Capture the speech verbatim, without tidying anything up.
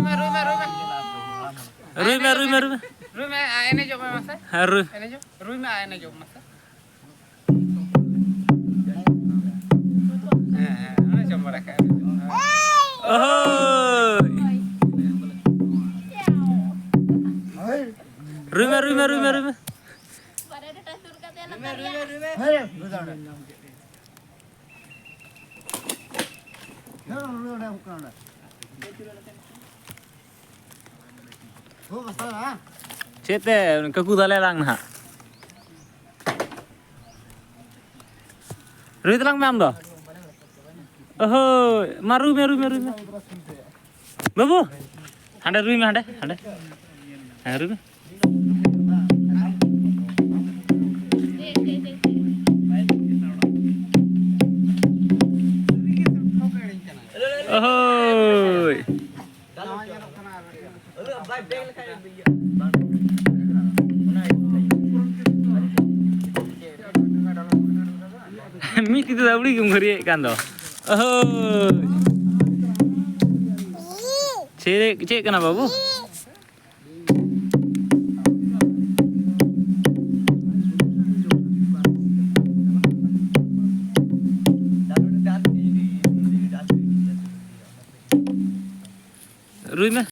ᱨᱩᱭ ᱢᱮ, ᱨᱩᱭ ᱢᱮ᱾ ᱨᱩᱭ ᱢᱮ, ᱨᱩᱭ ᱢᱮ, ᱨᱩᱭ ᱢᱮ᱾ ᱨᱩᱭ ᱢᱮ, ᱟᱨ ᱮᱱᱮᱡᱚᱜ ᱢᱮ ᱢᱟᱥᱮ᱾ ᱦᱮᱸ, ᱨᱩᱭ᱾ ᱮᱱᱮᱡᱚᱜ, ᱨᱩᱭ ᱢᱮ, ᱟᱨ ᱮᱱᱮᱡᱚᱜ ᱢᱮ ᱢᱟᱥᱮ᱾ ᱦᱮᱸ, ᱦᱮᱸ, ᱚᱱᱮ ᱡᱚᱢ ᱵᱟᱲᱟ ᱠᱟᱜ ᱢᱮ᱾ ᱳᱦᱳᱭ᱾ ᱨᱩᱭ ᱢᱮ, ᱨᱩᱭ ᱢᱮ, ᱨᱩᱭ ᱢᱮ, ᱨᱩᱭ ᱢᱮ᱾ ᱪᱮᱫ ᱛᱮ? ᱠᱟᱹᱠᱩ ᱫᱟᱞᱮ ᱞᱟᱝ ᱱᱟᱦᱟᱜ᱾ ᱨᱩᱭ ᱛᱟᱞᱟᱝ ᱢᱮ ᱟᱢ ᱫᱚ᱾ ᱳᱦᱳᱭ, ᱢᱟ ᱨᱩᱭ ᱢᱮ, ᱨᱩᱭ ᱢᱮ, ᱨᱩᱭ ᱢᱮ᱾ ᱵᱟᱹᱵᱩ, ᱦᱟᱸᱰᱮ ᱨᱩᱭ ᱢᱮ, ᱦᱟᱸᱰᱮ, ᱦᱟᱸᱰᱮ᱾ ᱦᱮᱸ, ᱨᱩᱭ ᱢᱮ᱾ ᱳᱦᱳᱭ᱾ ᱢᱤᱫ ᱛᱤ ᱛᱮᱫᱚ ᱟᱹᱣᱲᱤ ᱜᱮᱢ ᱜᱷᱟᱹᱨᱭᱟᱹᱜ ᱠᱟᱱ ᱫᱚ᱾ ᱳᱦᱳᱭ᱾ ᱪᱮᱫ, ᱪᱮᱫ ᱠᱟᱱᱟ ᱵᱟᱹᱵᱩ? ᱨᱩᱭ ᱢᱮ᱾